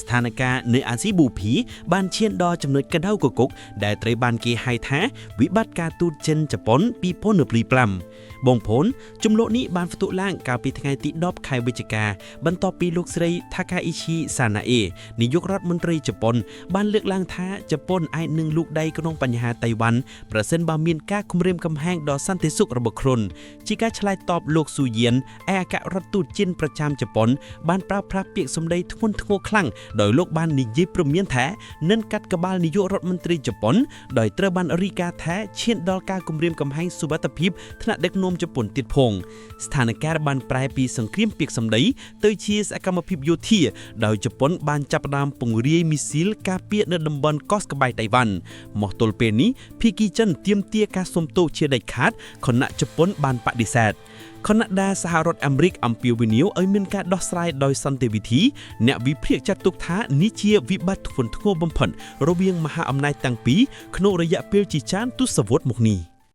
ស្ថានភាពនៅអាស៊ីបូព៌ាបានឈានដល់ចំណុចក្តៅគគុកដែលត្រូវបានគេហៅថាវិបត្តិការទូតចិនជប៉ុន2025បងប្អូនជំលោះនេះបានផ្ទុះឡើងកាលពីថ្ងៃទី10ខែវិច្ឆិកាបន្ទាប់ពីលោកស្រី Takaichi Sanae នាយករដ្ឋមន្ត្រីជប៉ុនបានលើកឡើងថាជប៉ុនអាចនឹងលូកដៃក្នុងបញ្ហាតៃវ៉ាន់ប្រសិនបើមានការគំរាមកំហែងដល់សន្តិសុខរបស់ខ្លួនជាការឆ្លើយតបលោកស៊ូយៀនឯកអគ្គរដ្ឋទូតចិនប្រចាំជប៉ុនបានប្រើប្រាស់ពាក្យសម្ដីធ្ងន់ធ្ងរខ្លាំងដោយលោកបាននិយាយព្រមានថានឹងកាត់ក្បាលនាយករដ្ឋមន្ត្រីជប៉ុនដោយត្រូវបានរាយការណ៍ថាឈានដល់ការគំរាមកំហែងសុវត្ថិភាពថ្នាក់ដឹកនាំជប៉ុនទៀតផងស្ថានភាពបានប្រែពីសង្គ្រាមពាក្យសម្ដីទៅជាសកម្មភាពយោធាដោយជប៉ុនបានចាប់ផ្ដើមពង្រាយមីស៊ីលការពារនៅតំបន់កោះក្បែរតៃវ៉ាន់មកទល់ពេលនេះភាគីចិនទាមទារការសុំទោសជាដាច់ខាតខណៈជប៉ុនបានបដិសេធខណៈដែលសហរដ្ឋអាមេរិកអំពាវនាវឲ្យមានការដោះស្រាយដោយសន្តិវិធីអ្នកវិភាគចាត់ទុកថានេះជាវិបត្តិធ្ងន់ធ្ងរបំផុតរវាងមហាអំណាចទាំងពីរក្នុងរយៈពេលជាច្រើនទសវត្សរ៍មកនេះ។